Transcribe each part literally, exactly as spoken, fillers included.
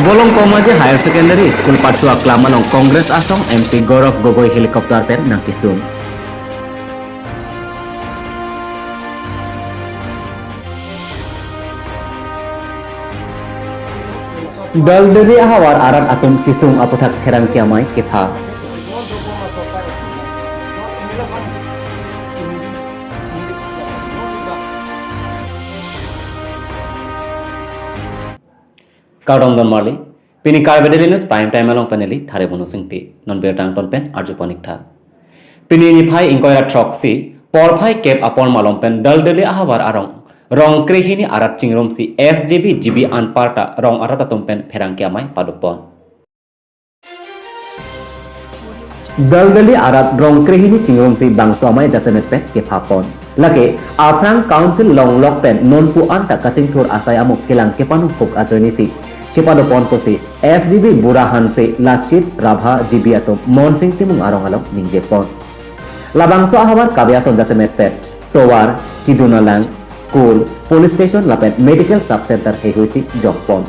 Polong Komaji Higher Secondary School pachu aklam along Congress asong M P Gaurav Gogoi helicopter pen nangkesung. Daldali ahavar arat atum kesung aputhak pherangke amei kepha. Kardom don marli, pini Karbi Daily News Prime Time along pen neli Tharibonu Singti, non birta angton pen arjupon ik tha. Pini niphai ingkoi ra throksi, porphai kep apor malom pen Daldali ahavar arong, rong krehini arat chingrumsi S G B, G B anparta rong arat atum pen pherangke amei padopon. Daldali arat rong krehini chingrumsi bangso amei jasemet pen kephapon. Lake, aphrang council longlok pen nonpu anta kachingthur asai amuk kelang kepanung kuk ajoinesi kepadopon pusi S G B Bura Hanse, Lachit Rabha G B atum Monsing Timung arong along ningjepon. Labangso ahavar kabe ason jasemet pen tovar, kijunalang, school, police station lapen medical sub center heihuisi jokpon.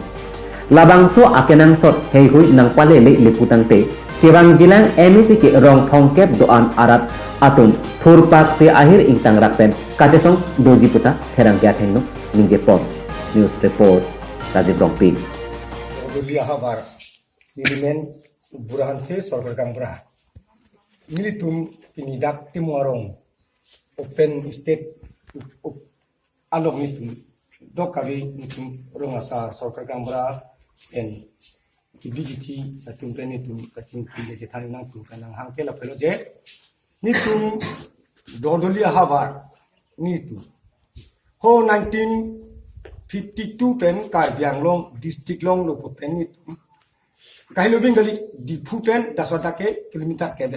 Labangso akenangsot heihui nangpalele le putangte, kevangjilang M A C ke rong thomkep do-an arat atum thurpaksi ahir ingtangrak pen kachesong doji puta pherangke athengno ningjepon. News report, Rajiv Rongpi. Daldali ahavar, nelimen Bura Hanse, Sorkar Gaonbura. Nelitum pini dak Timung arong open stage up, up, along nelitum dok kave nelitum rong asar Sorkar Gaonbura pen K B G T atum pen nelitum kachingki le chethan nangtum kanang hangke lapulo je nelitum Daldali ahavar nelitum ho nineteen fifty-two pen Karbi Anglong district longlo pen nelitum kahelo Bengali Diphu pen daso dak ke kilometer kep,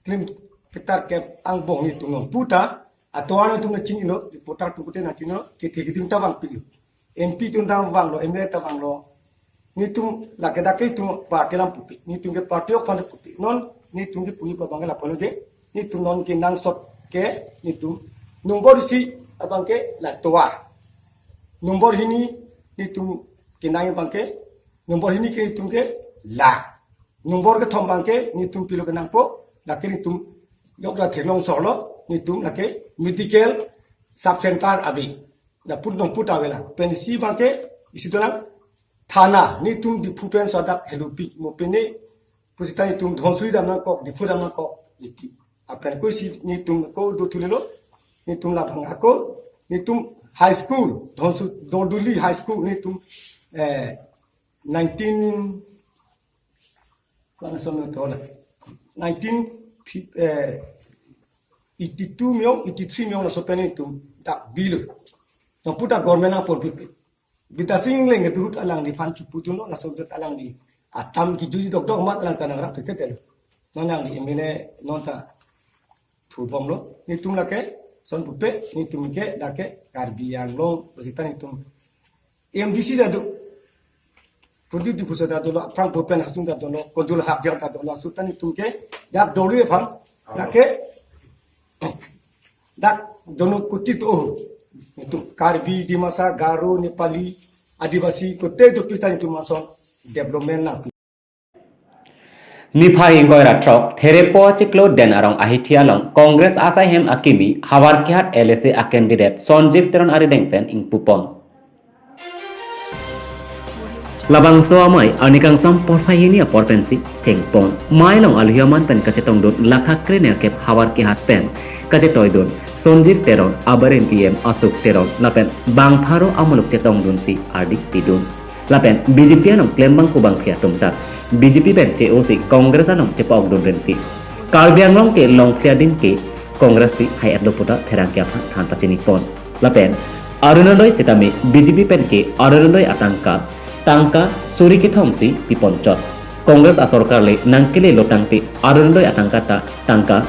kilometer kep angbong nelitum nonputa atovar atum nangchinilo, reporter atum pute nangchinilo, kethe keding ta vangpilo, M P atum ta vanglo, M L A ta vanglo. Nelitum lake dak ke nelitum party alam pute, nelitum ke party ok phan pute. Non nelitum ke puji pa abang ke lapulo je, nelitum non kenangsot ke nelitum nombor isi abang ke la tovar. Nombor hini nelitum kenang abang ke, nombor hini ke nelitum ke la. Nombor kethom abang ke nelitum pilo kenangpo, lake nelitum yok la theklong sorlo, nelitum lake medical sub center ave. Lapu nonputa ave la. Pen isi abang ke isi dolang thana, nelitum Diphu pen so dak helupi mo pene pusita nelitum Dhansiri dam nangkok, Diphu dam nangkok, iti. Lapen ko isi nelitum ko do thulelo, nelitum labang ako, nelitum high school, Dhansu-, Daldali High School, nelitum, eh, nineteen, kwana son tola, nineteen, eh, eighty-two miyong, eighty-three miyong laso pen nelitum dak bilo. Nonputa government nangponpipe. Bidya Sing Engleng ahut alangliphan kipu dunlo, laso ahut alangli atam kijuji dokdok amat alang kanang rap tete telo. Non alangli M L A non ta thubomlo. Nelitum lake son pupe, nelitum ke dak ke Karbi Anglong pusita nelitum M D C ta do, Pradip Diphusa ta dolo, aphrang Bhupen Hangso ta dolo, Konjol Hakjang ta dolo, suta nelitum ke dak dolo aphan, dak ke dak dono kuti to. Nelitum Karbi, Dimasa, Garo, Nepali, Adivasi, kote do pita nelitum ason development nang. Niphai ingkoi ra throk, Therepo achiklo Den Arong ahithi along Congress asai hem akimi, Howraghat L A C a candidate Sanjeev Teron arideng pen ingpupon. Labangso amei arni kangsam porphai hini apor pensi chengpon. Mei along alohi aman pen kachetongdun lakha krenerkep Howraghat pen kachetoidun Sanjeev Teron, abarim E M Ashok Teron lapen bang pharo amuluk chetongdunsi ardi pidun. Lapen B J P along klembang kubang phi atum ta B J P pen che-osi Congress along chepa-okdun rinti. Karbi Anglong ke longphli adin ke Congress si hai-etlo puta pherangke aphan than pachinipon. Lapen Orunodoi sitame B J P pen ke Orunodoi atangka, tangka suri kethomsi piponchot. Congress asorkar le nangkelelo tangte Orunodoi atangka ta tangka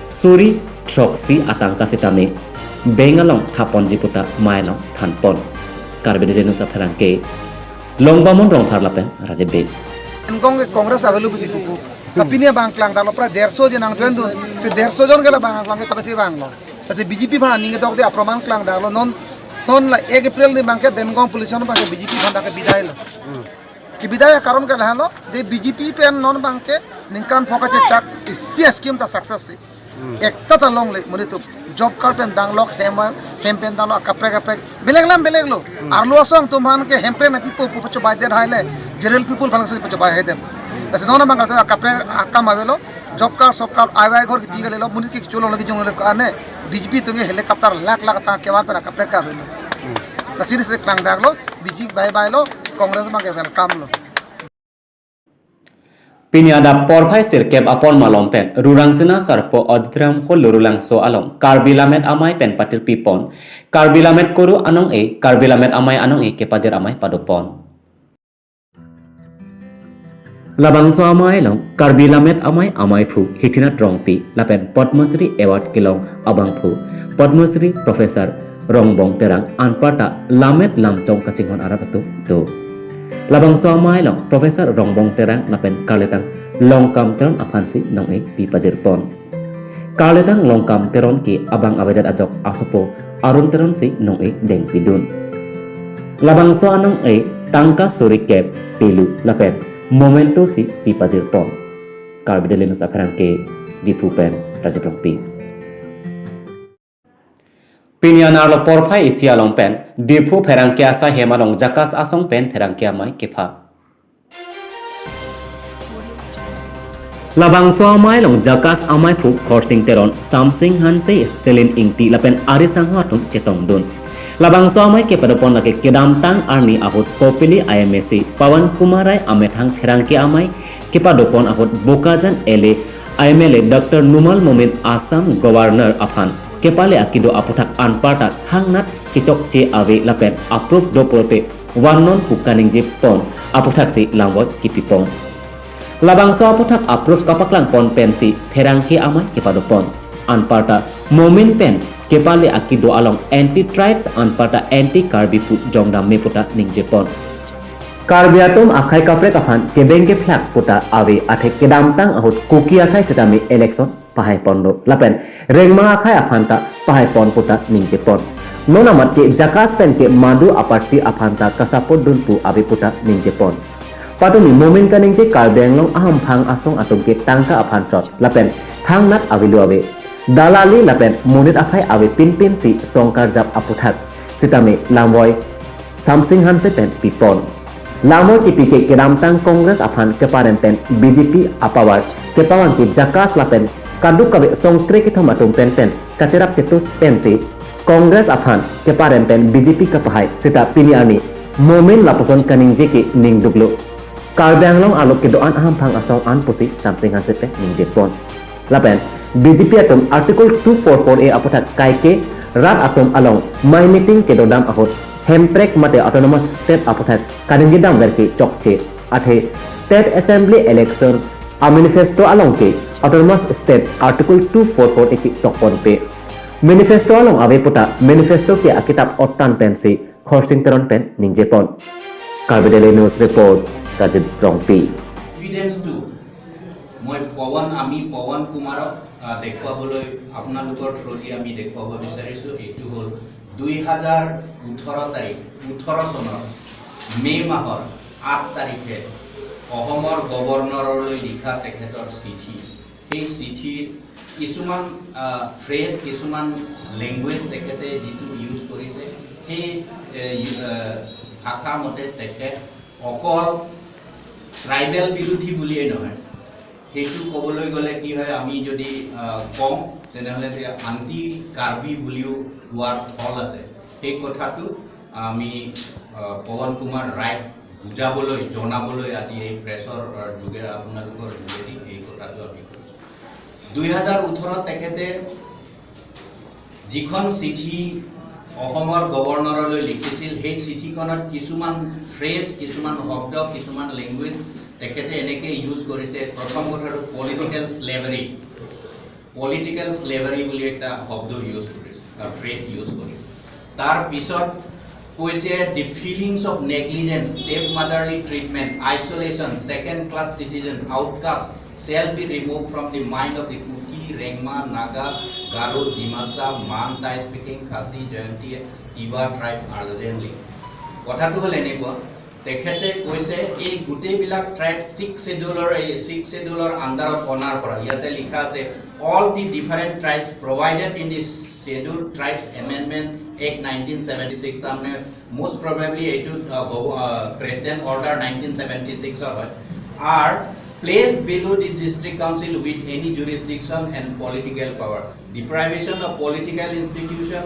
suri throksi atangka sitame bank along thaponji puta mei along thanpon. Karbi Daily News apherangke Longbamon Rongphar lapen Rajiv Bey. Engkong ke Congress avelu pusi kuku. Kapini abang klang dalo pra derso je nang join dun. Si derso jon ke labang klang ke kapesi bang lo. Kasi B J P aphan ning dok de aproman klang dalo non, non la ek April ni abang ke Dengong police abang ke B J P aphan dak ke bidai lo. Kebidai akaron ke lahenlo, je B J P pen non abangke ningkan pho kachechak isi a-scheme ta success si. Ekta ta longle, monit atum job card pen danglok, hem, hem pen danglok, akaprek kaprek. Belek lam belek lo. Arlo asong atum aphan ke hemprek nangpipo pu pachobai det hai le, general people aphan si pachobai hai det. Lasi non abang kata akaprek akam avelo, job card, job card, ai vai ghor kipi kalilo, monit ke cholo lagi jong le ko ane, B J P atum ke helicopter lakh lakh ta kevan pen akaprek ke avelo. Lasi ri se klang dak lo, B J P bye bye lo, Congress abang ke welcome lo. Pini adap porphai sirkep apor malom pen Rurangsina Sarpo Auditorium Hall Lorulangso along Karbi Lammet Amei pen patirpi pon, Karbi Lammet Kuru anong-e, Karbi Lammet Amei anong-e kepajir amei pado pon. Labangso amei along Karbi Lammet Amei amaiphu Hitinath Rongpi lapen Padma Shri Award kelong abangphu Padma Shri Professor Rongbong Terang anparta lammet lamchong kachinghon arat atum do. Labangso amei along Professor Rongbong Terang lapen karlitang Longkam Teron aphan si nong-e pi pajir pon. Karlitang Longkam Teron ke abang avedet ajok asopo Arun Teron si nong-e dengpidun. Labangso anong-e tangka suri kep, pelu lapen memento si pi pajir pon. Karbi Daily News apherangke Diphu pen Rajiv Rongpi. Pini anerlo porphai isi along pen Diphu pherangke asai hem along JACAS asong pen pherangke amei kepha. Labangso amei along JACAS amaiphu Khorsing Teron, Samsing Hanse, Stalin Ingti lapen ari sangho atum chetongdun. Labangso amei kepado pon lake kedamtang arni ahut Kopili I M A C Pawan Kumar Rai amethang pherangke amei kepado pon ahut Bokajan L A, M L A Doctor Numal Momin, Assam Governor aphan kepale akedo aputhak anparta thangnat kechokche ave lapen approve do pulote vannon pu kaningje pon aputhaksi lamvoi kipi pon. Labangso aputhak approve kapaklang pon pensi pherangke amei kepado pon. Anparta Momin pen kepale akedo along anti tribes anparta anti Karbi pu jongdam me puta ningje pon. Karbi atum akhei kaprek aphan kebeng kephlak puta ave athe kedamtang ahut Kuki akhei sitame election pahai ponlo lapen Rengma akhei aphan ta pahai pon puta ningje pon. Non amat ke JACAS pen ke madu a-party aphan ta ka-support dun pu ave puta ningje pon. Patumi Momin kaningje Karbi Anglong ahamphang asong atum ke tangka aphan chot lapen thangnat avelo ave. Dalali lapen monit aphai ave pinpin si song karjap aputhak sitame lamvoi Samsing Hanse pen pi pon. Lamvoi kipi ke kedamtang Congress aphan keparem pen B J P a-power kepavang ke JACAS lapen kadokave song krekethom atum pen pen kacherap chetus pensi Congress aphan keparem pen B J P kapahai seta pini arni Momin lapuson kaningje ke ningduklo. Karbi Anglong arlo kedo-an ahamphang asong an pusi Samsing Hanse pen ningje pon. Lapen B J P atum Article two four four A aputhak kaike rat atum along mei meeting kedodam ahut hemprek mate autonomous state aputhak kaningjedam verke chokche athe State Assembly election a-manifesto along ke autonomous state Article two four four A ke tokponpe. Manifesto along ave puta manifesto ke akitap otan pensi Khorsing Teron pen ningje pon. Karbi Daily News Report, Rajiv Rongpi. Evidence-টো মই পৱন, আমি পৱন কুমাৰক, আহ, দেখুৱাবলৈ, আপোনালোকৰ থ্ৰুদি আমি দেখুৱাব বিচাৰিছোঁ। এইটো হ'ল দুই হাজাৰ ওঠৰ তাৰিখ, ওঠৰ চনৰ মে' মাহৰ আঠ তাৰিখে অসমৰ গৱৰ্ণৰলৈ লিখা তেখেতৰ চিঠি। সেই চিঠিৰ কিছুমান, আহ, ফ্ৰেজ, কিছুমান লেংগুৱেজ তেখেতে যিটো ইউজ কৰিছে, সেই, এ, ইউ-, আহ, ভাষা মতে তেখেত অকল ট্ৰাইবেল বিৰোধী বুলিয়েই নহয়, সেইটো ক'বলৈ গ'লে কি হয়, আমি যদি, আহ, কওঁ, তেনেহ'লে যে আন্টি কাৰ্বি বুলিও কোৱাৰ থল আছে। সেই কথাটো আমি, আহ, পৱন কুমাৰ ৰায়ক বুজাবলৈ, জনাবলৈ আজি এই প্ৰেছৰ, আহ, যোগে, আপোনালোকৰ যোগেদি এই কথাটো আমি কৈছোঁ। দুই হাজাৰ ওঠৰত তেখেতে যিখন চিঠি অসমৰ গৱৰ্ণৰলৈ লিখিছিল, সেই চিঠিখনত কিছুমান ফ্ৰেজ, কিছুমান শব্দ, কিছুমান লেংগুৱেজ তেখেতে এনেকে ইউজ কৰিছে। প্ৰথম কথাটো পলিটিকেল স্লেভাৰী, পলিটিকেল স্লেভাৰী বুলি এটা শব্দ ইউজ কৰিছে, এটা ফ্ৰেজ ইউজ কৰিছে। তাৰ পিছত কৈছে, "The feelings of negligence, stepmotherly treatment, isolation, second class citizen, outcast shall be removed from the mind of the Kuki, Rengma, Naga, Garo, Dimasa, Man, Tai speaking Khasi, Jaintia, Tiwa tribe urgently." কথাটো হ'ল এনেকুৱা, তেখেতে কৈছে এই গোটেইবিলাক tribe six শ্বেডিউলৰ, এই ছিক্স শ্বেডিউলৰ আণ্ডাৰত অনাৰ পৰা ইয়াতে লিখা আছে, all the different tribes provided in the Scheduled Tribes Amendment Act nineteen seventy six, তাৰমানে মষ্ট প্ৰবেবলি এইটো প্ৰেচিডেণ্ট অৰ্ডাৰ নাইনটিন ছেভেণ্টি ছিক্সৰ হয়, are placed below the district council with any jurisdiction and political power. Deprivation of political institution,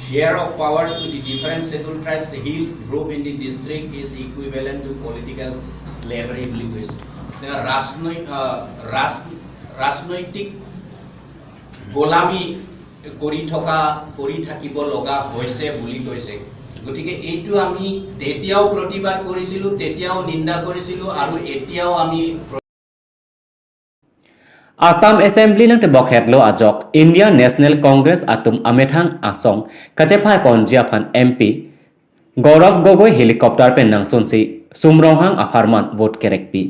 share of powers to the different scheduled tribes, hills group in the district is equivalent to political slavery বুলি কৈছে। তেওঁ ৰাজনৈ-, আহ, ৰাজ-, ৰাজনৈতিক গোলামী কৰি থকা, কৰি থাকিব লগা হৈছে বুলি কৈছে। গতিকে এইটো আমি তেতিয়াও প্ৰতিবাদ কৰিছিলো, তেতিয়াও নিন্দা কৰিছিলো আৰু এতিয়াও আমি Assam Assembly nangtebok hetlo ajok India National Congress atum amethang asong kachepaiponji aphan M P Gaurav Gogoi helicopter pen nangsunsi Sum Ronghang apharman vote kerekpi.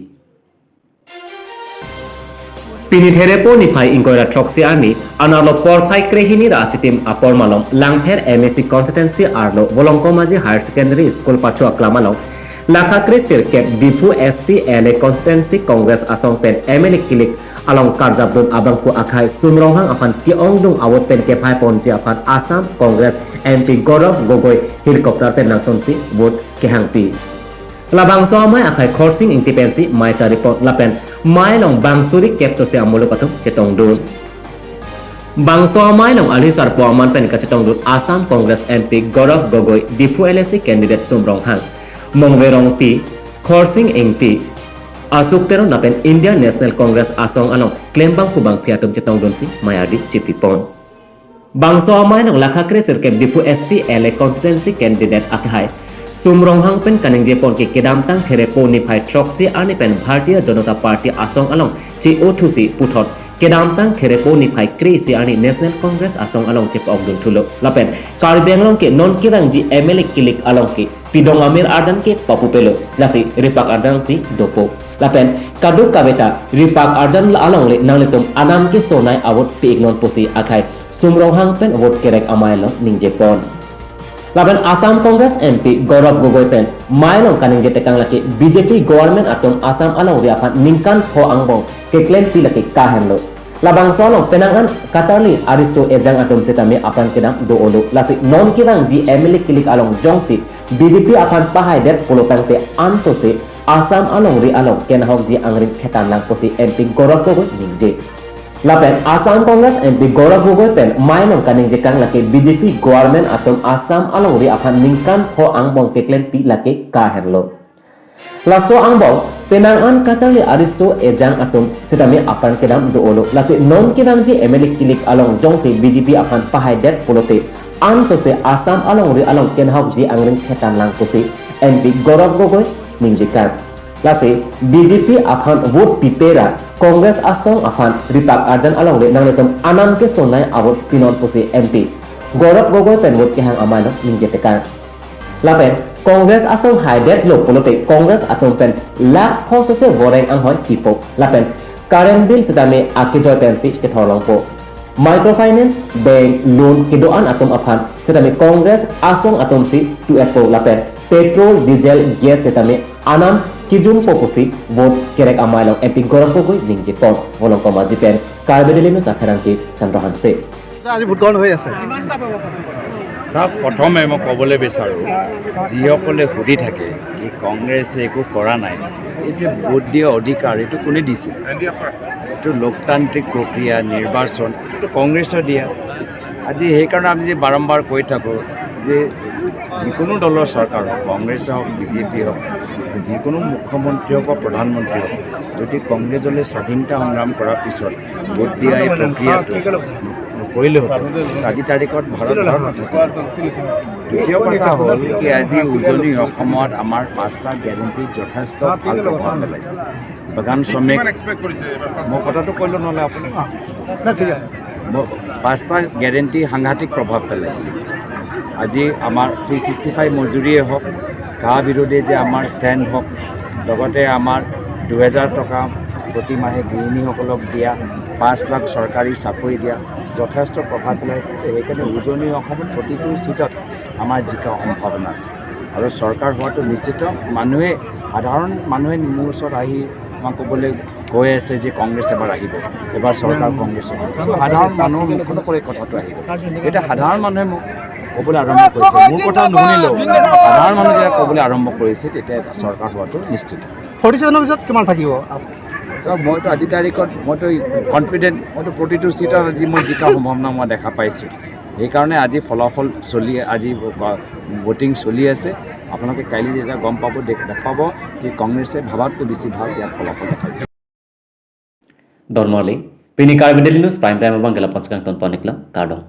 Pini Therepo niphai ingkoi ra throksi arni, anerlo porphai krehini ra achitim apor malom Langpher M A C constituency arlo Volongkomaji Higher Secondary School pacho aklam along, lakha kre sirkep Diphu S T L A constituency Congress asong pen M L A kilik along karjapdun abangphu akhai Sum Ronghang aphan ke-ongdung a-vote pen kepaiponji aphan Assam Congress M P Gaurav Gogoi helicopter pen nangsunsi vote kehangpi. Labangso amei akhai Khorsing Ingti pensi mei charipon lapen mei along bang suri kep sose amuluk atum chetongdun. Bangso amei along ali sarpo aman pen kachetongdun Assam Congress M P Gaurav Gogoi, Diphu L A C candidate Sum Ronghang, Mongve Rongpi, Khorsing Ingti, Ashok Teron lapen Indian National Congress asong along klembangphu bangphi atum chetongdunsi mei ardi chipipon. Bangso amei along lakha kre sirkep Diphu S T L A constituency candidate akhai Sum Ronghang pen kaningjepon ke kedamtang Therepo niphai throksi arni pen Bharatiya Janata Party asong along che-othusi puthot kedamtang Therepo niphai kre-isi arni National Congress asong along chepokdun thulo. Lapen Karbi Anglong ke non kevangji M L A kilik along ke pidong amir arjan ke papupelo, lasi ripak arjan si dopo. Lapen kadokave ta ripak arjan alongle nanglitum anam kesonei a-vote pi-iknon pusi akhai Sum Ronghang pen vote kerek amei along ningjepon. Lapen Assam Congress M P Gaurav Gogoi pen mei along kaningje tekang lake B J P government atum Assam alongri aphan ningkan pho angbong keklempi lake kahenlo. Labangso along penang an kacharli ariso ejang atum sitame apran kedam do-olo, lasi non kevangji M L A kilik along jongsi B J P aphan pahaidet pulotangte ansose Assam alongri along kenahokji angring thetan lang pusi M P Gaurav Gogoi ningje. Lapen Assam Congress M P Gaurav Gogoi pen mei along kaningje kang lake B J P government atum Assam alongri aphan ningkan pho angbong keklempi lake kahenlo. Laso angbong penang an kacharli ariso ejang atum sitame apran kedam do-olo, lasi non kevangji M L A kilik along jongsi B J P aphan pahaidet pulote ansose Assam alongri along kenahokji angring thetan lang pusi M P Gaurav Gogoi ningje kang. Lasi B J P aphan vote pipe ra Congress asong aphan ripak arjan alongle nanglitum anam kesonei a-vote pinon pusi M P Gaurav Gogoi pen vote kehang amei along ningje tekang. Lapen Congress asong haidetlo pulote Congress atum pen lakh pho sose voreng anghoi pipo. Lapen current bill sitame akejoi pensi chethorlongpo. Microfinance bank loan kedo-an atum aphan sitame Congress asong atumsi tu-etpo lapen petrol, diesel, gas sitame anam kijumpo pusi vote kerek amei along M P Gaurav Gogoi ningjepon. Volongkomaji pen Karbi Daily News apherangke Chandra Hanse. আজি ভোট গ্ৰহণ হৈ আছে। চাওক, প্ৰথমে মই ক'বলৈ বিচাৰোঁ, যিসকলে সুধি থাকে কি কংগ্ৰেছে একো কৰা নাই, এই যে ভোট দিয়া অধিকাৰ, এইটো কোনে দিছে? এইটো লোকতান্ত্ৰিক প্ৰক্ৰিয়া, নিৰ্বাচন, এইটো কংগ্ৰেছৰ দিয়া। আজি সেইকাৰণে আমি যে বাৰম্বাৰ কৈ থাকোঁ যে যিকোনো দলৰ চৰকাৰ হওক, কংগ্ৰেছ হওক, বি জে পি হওক, যিকোনো মুখ্যমন্ত্ৰী হওক বা প্ৰধানমন্ত্ৰী হওক, যদি কংগ্ৰেছ দলে স্বাধীনতা সংগ্ৰাম কৰাৰ পিছত ভোট দিয়া এই প্ৰক্ৰিয়াটো নকৰিলেহেঁতেন, আজি তাৰিখত ভাৰত ভাৰত নাথাকিলে। দ্বিতীয় কথা হ'ল কি, আজি উজনি অসমত আমাৰ পাঁচটা গেৰেণ্টিত যথেষ্ট ভাল প্ৰভাৱ পেলাইছে। বাগান শ্ৰমিক, মই কথাটো কৈ লওঁ নহ'লে আপুনি। না, ঠিক আছে। ব-, পাঁচটা গেৰেণ্টি সাংঘাতিক প্ৰভাৱ পেলাইছে। আজি আমাৰ থ্ৰী ছিক্সটি ফাইভ মজুৰিয়ে হওক, কা বিৰোধে যে আমাৰ ষ্টেণ্ড হওক, লগতে আমাৰ দুহেজাৰ টকা প্ৰতি মাহে গৃহিণীসকলক দিয়া, পাঁচ লাখ চৰকাৰী চাকৰি দিয়া, যথেষ্ট প্ৰভাৱ পেলাইছে। সেইকাৰণে উজনি অসমত প্ৰতিটো ছিটত আমাৰ জিকাৰ সম্ভাৱনা আছে। আৰু চৰকাৰ হোৱাটো নিশ্চিত। মানুহে, সাধাৰণ মানুহে মোৰ ওচৰত আহি আমাক ক'বলৈ কৈ আছে যে কংগ্ৰেছ এবাৰ আহিব, এবাৰ চৰকাৰ কংগ্ৰেছ হ'ব। সাধাৰণ মানুহৰ মুখৰ পৰা এই কথাটো আহিব। এতিয়া সাধাৰণ মানুহে মোক ক'বলৈ আৰম্ভ কৰিছে, মোৰ কথা নুশুনিলেও সাধাৰণ মানুহে যেতিয়া ক'বলৈ আৰম্ভ কৰিছে, তেতিয়া চৰকাৰ হোৱাটো নিশ্চিত। ফৰ্টি ছেভেনৰ পিছত কিমান থাকিব? চাওক, মইতো আজিৰ তাৰিখত মইতো কনফিডেণ্ট, মইতো প্ৰতিটো ছিটত আজি মই জিকাৰ সম্ভাৱনা মই দেখা পাইছোঁ। সেইকাৰণে আজি ফলাফল চলি, আজি ভোটিং চলি আছে। আপোনালোকে কাইলৈ যেতিয়া গম পাব, দেখ- দেখা পাব কি কংগ্ৰেছে ভাবাতকৈ বেছি ভাল ইয়াত ফলাফল দেখাইছে। Dormoli, pini Karbi Daily News Prime Time abang gela ponskang ton panikla, kardom.